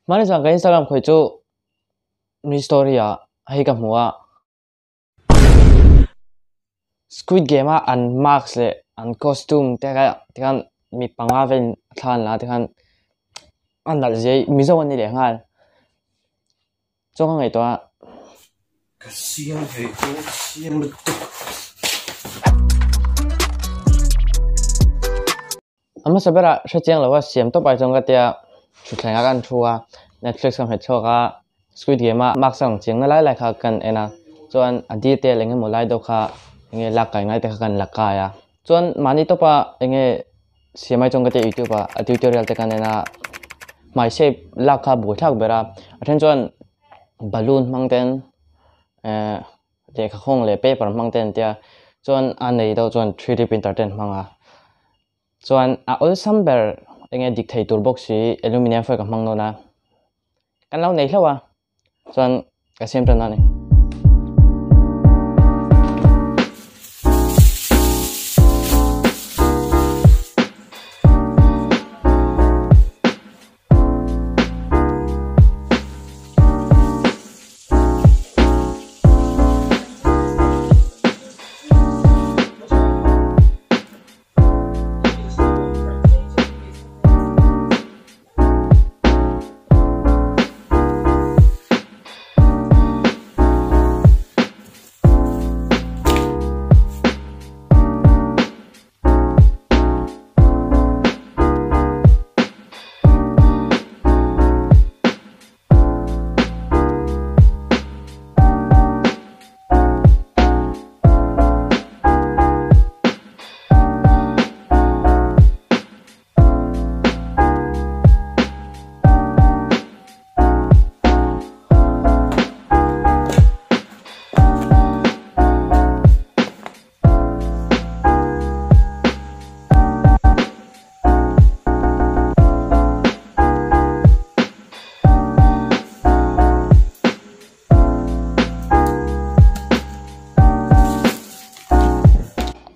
Hmani zan ka Instagram khawih chu mi story ah hei ka hmu a. Squid Game a an mask leh an costume te kha tikhan mi panga vel thla an la a tikhan a nalh zia hi Mizo an ni leh nghal. Chuan ka ngaihtuah a. Ka siam ve dawn chiang lutuk. A hmasa berah hre chiang lo a siam tawp ai chuan ka tia thutthleng ah ka an thu a Netflix ka hmet chhuak a Squid Game a mask a ang chiang na lai lai kha kan en a chuan a detail eng emaw lai deuh kha enge lak kai ngai te kha kan la kai a chuan mahni tawpa enge siam ai chuan ka tia youtube ah a tutorial te kan en a hmai shape lak kha buaithlak ber a a then chuan balloon hmang ten ehh lehkha khawng leh paper hmang te an tia chuan a nei deuh chuan 3D printer te an hmang a. Chuan a awlsam ber enge dik thei tur bawk si aluminium foil ka hmang dawn a, kan lo nei hlauh a, chuan ka siam tan a ni.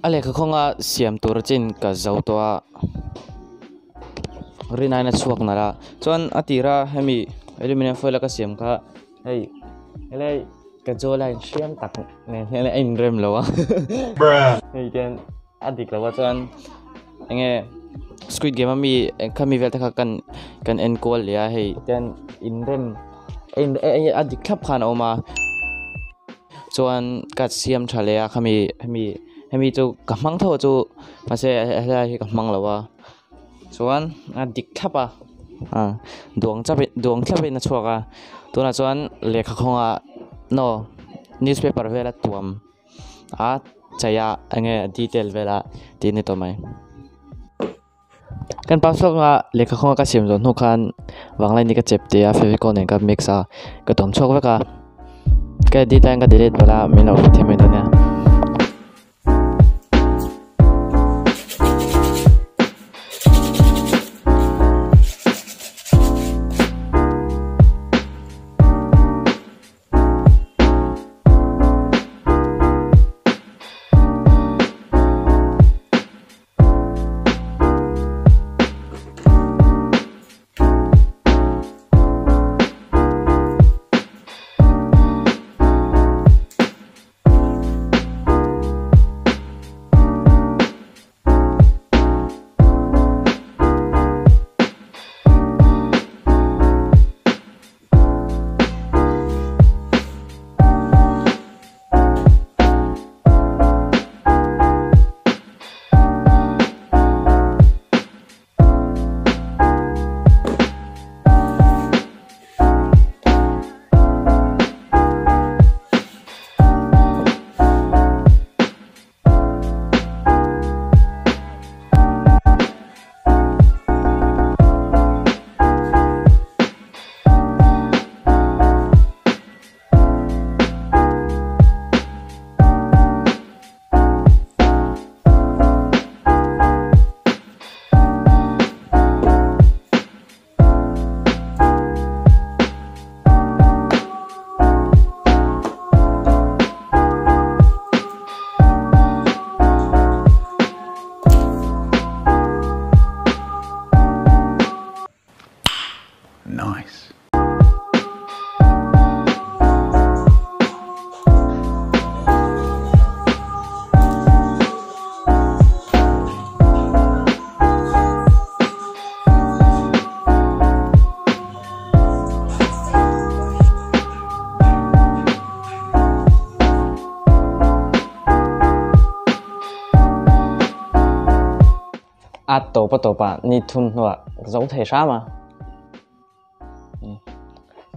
A lehkha khawnga siam tur chin ka zo tawh a rinai na chhuak nalh a chuan a tira hemi aluminium foil a ka siam kha hei helai ka jaw line hriam tak nen hian a inrem lo a hei hian a dik lo a chuan enge squid game ami khami vel te kha kan kan en kual leh a hei ten inrem a dik thlap khan a awm a chuan ka siam tha leh a khami hemi hemi chu ka hmang tho chu mahse helai hi ka hmang lo a chuan a dik thlap a duang chap duang thlap in a chhuak a tunah chuan lehkha khawnga naw newspaper vel a tuam a chei a enge detail vel a tih a ni tawh mai. Kan pass lawk a lehkha khawnga ka siam zawh hnu khan vanglai ni ka chep teh a fevicol nen ka mix a ka tawm chhuak vek a ka edit laiin ka delete palh a min lo hrethiam mai dawn nia. Nice. A tawp a tawpah ni thum hnuah ka zo thei hram a.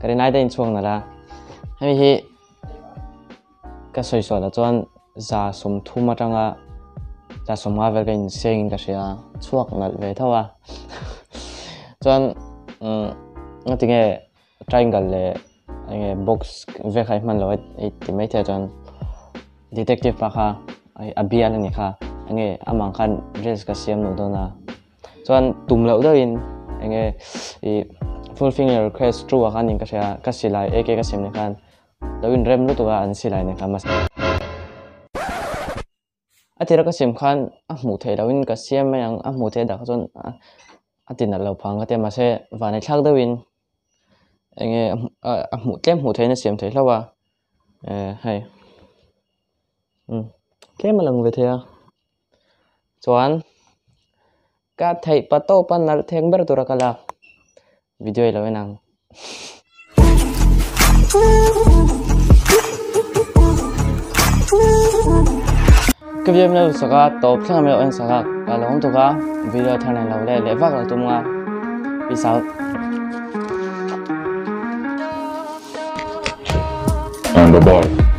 Ka rin aida inchhuak nalh a. Hemi hi ka sawi sual ah chuan 130 atanga 150 vel ka inseng in ka hria a, chhuak nalh ve tho a. Chuan umm ngatinge triangle leh enge box vek kha i hman loh a i ti maithei a chuan detective pa kha a bial a ni kha enge amah khan reels ka siam loh dawn a. Chuan tum loh deuhin enge ih full finger request true ah khan in ka hria a, ka silai AK ka siam nen khan lo inrem lutuk a an silai nen khan mahse a tira ka siam khan a hmuh theih lohin ka siam mai ang a hmuh theih dah kha chuan a ti nalh lo phang ka ti a mahse vanei thlak deuhin enge a hmuh tlem hmuh theihin a siam theih hlauh a eh hei umm tlem a lang ve thei a. Chuan ka theih pa tawp a nalh theng ber tura ka lak video i lo en ang. Ka video min lo sak a tawp thleng a min lo en sak a ka lo awm tuk a video thar nen lo leh leh vak lo tum nga peace out. And bye bye.